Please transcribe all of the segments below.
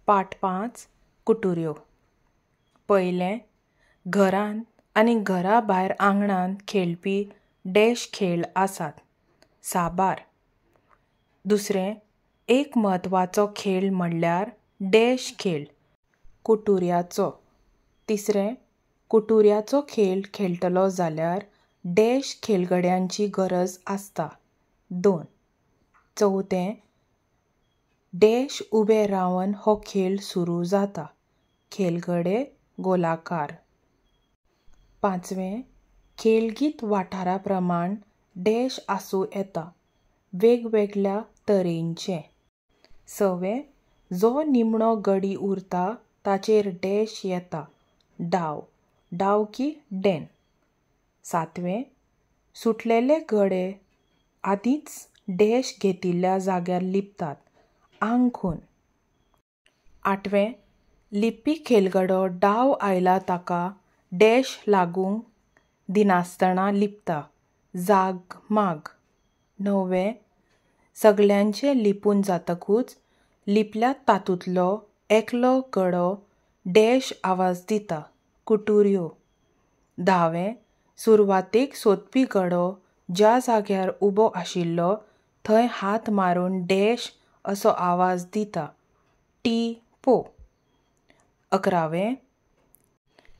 पाठ 5 कुटुऱ्यो. पयलें, घरांत आनी घरा भायर आंगणांत खेळपी डॅश खेळ आसात साबार. दुसरें, एक म्हत्वाचो खेळ म्हणल्यार डॅश खेळ कुटुऱ्याचो. तिसरें, कुटुऱ्याचो खेळ खेळटलो जाल्यार डॅश खेळगड्यांची गरज आसता 2. चवथें, डॅश उबे रावन हो खेळ सुरू जाता खेळगडे गोलाकार. पांचवें, खेळगीत वाठारा प्रमाण डॅश आसूं येता वेगवेगळ्या तरेंचें. सवें, जो निमणो गडी उरता ताचेर डॅश येता डाव, डावकी डॅन. सातवें, सुटलेले गडे आदींच डॅश घेतिल्ल्या जाग्यार लिपतात आंगखून. आठवें, लिपपी खेळगडो डाव आयला ताका डॅश लागूंक दिनासतना लिपता जाग माग. णववें, सगळ्यांचें लिपून जातकूच लिपल्यात तातूंतलो एकलो गडो डॅश आवाज दिता कुटुऱ्यो. धावें, सुरवातेक सोदपी गडो ज्या जाग्यार उबो आशिल्लो थंय हात मारून डॅश असो आवाज दिता टी पो. अकरावें,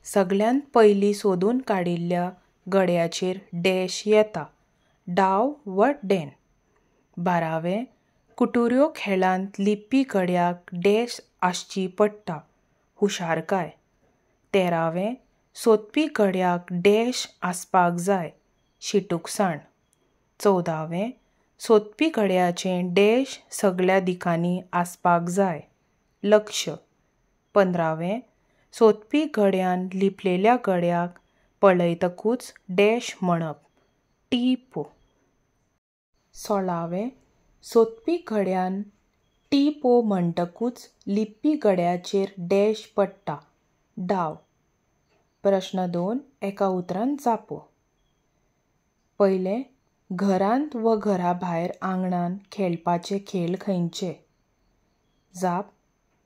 सगळ्यांत पयलीं सोदून काडिल्ल्या गड्याचेर डॅश येता डाव वा डॅन. बारावें, कुटुऱ्यो खेळांत लिपपी गड्याक डॅश आसची पडटा हुशारकाय. तेरावें, सोदपी गड्याक डॅश आसपाक जाय शिटूकसाण. चवदावें, सोदपी गड्याचें डॅश सगळ्या दिकांनी आसपाक जाय लक्ष. पंदरावें, सोदपी गड्यान लिपलेल्या गड्याक पळयतकूच डॅश म्हणप टी पो. सोळावें, सोदपी गड्यान टी पो म्हणटकूच लिपपी गड्याचेर डॅश पडटा डाव. प्रश्न 2 एका उतरान जापो. पयलें, घरांत व घरा भायर आंगणांत खेळपाचे खेळ खंयचे? जाप,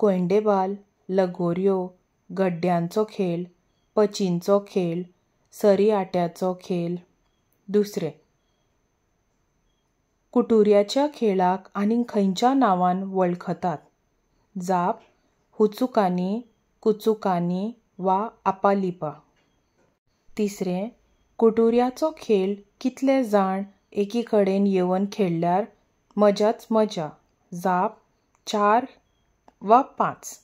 कोयंडेबाल, लगोऱ्यो, गड्ड्यांचो खेळ, पचींचो खेळ, सरी आट्याचो खेळ. दुसरें, कुटुऱ्याच्या खेळाक आनी खंयच्या नांवान वळखतात? जाप, हुचुकांनी, कुचुकांनी वा आपालिपा. तिसरें, कुटुऱ्याचो खेळ कितले जाण एकी कडेन येवन खेळ्ळ्यार मजाच मजा? जाप, 4 वा 5.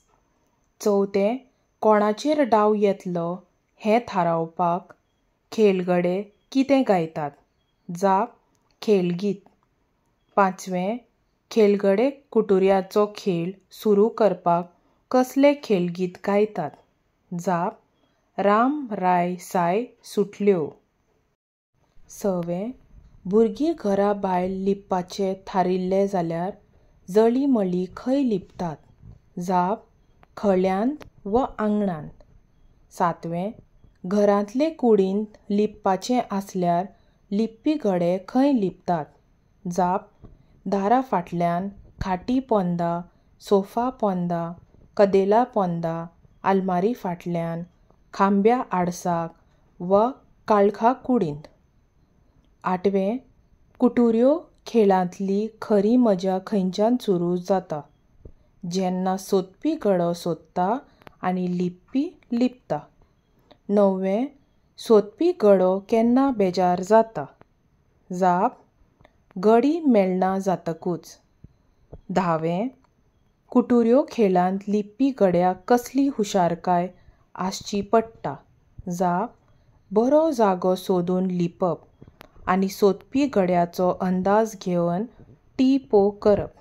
चवथें, कोणाचेर डाव येतलो हें थारावपाक खेळगडे कितें गायतात? जाप, खेळगीत. पांचवें, खेळगडे कुटुऱ्याचो खेळ सुरू करपाक कसलें खेळगीत गायतात? जाप, राम राय साय सुटल्यो. सवें, भुरगीं घरा भायर लिपपाचें थारिल्लें जाल्यार जळींमळीं खंय लिपतात? जाप, खळ्यांत वा आंगणांत. सातवें, घरांतले कुडींत लिपपाचें आसल्यार लिपपी गडे खंय लिपतात? जाप, दारा फाटल्यान, खाटी पोंदा, सोफा पोंदा, कदेला पोंदा, आलमारी फाटल्यान, खांब्या आडसाक वा काळखा कुडींत. आठवें, कुटुऱ्यो खेळांतली खरी मजा खंयच्यान सुरू जाता? जेन्ना सोदपी गडो सोदता आनी लिपपी लिपता. णववें, सोदपी गडो केन्ना बेजार जाता? जाप, गडी मेळना जातकूच. धावें, कुटुऱ्यो खेळांत लिपपी गड्याक कसली हुशारकाय आसची पडटा? जाप, बरो जागो सोदून लिपप आनी सोदपी गड्याचो अंदाज घेवन टी पो करप.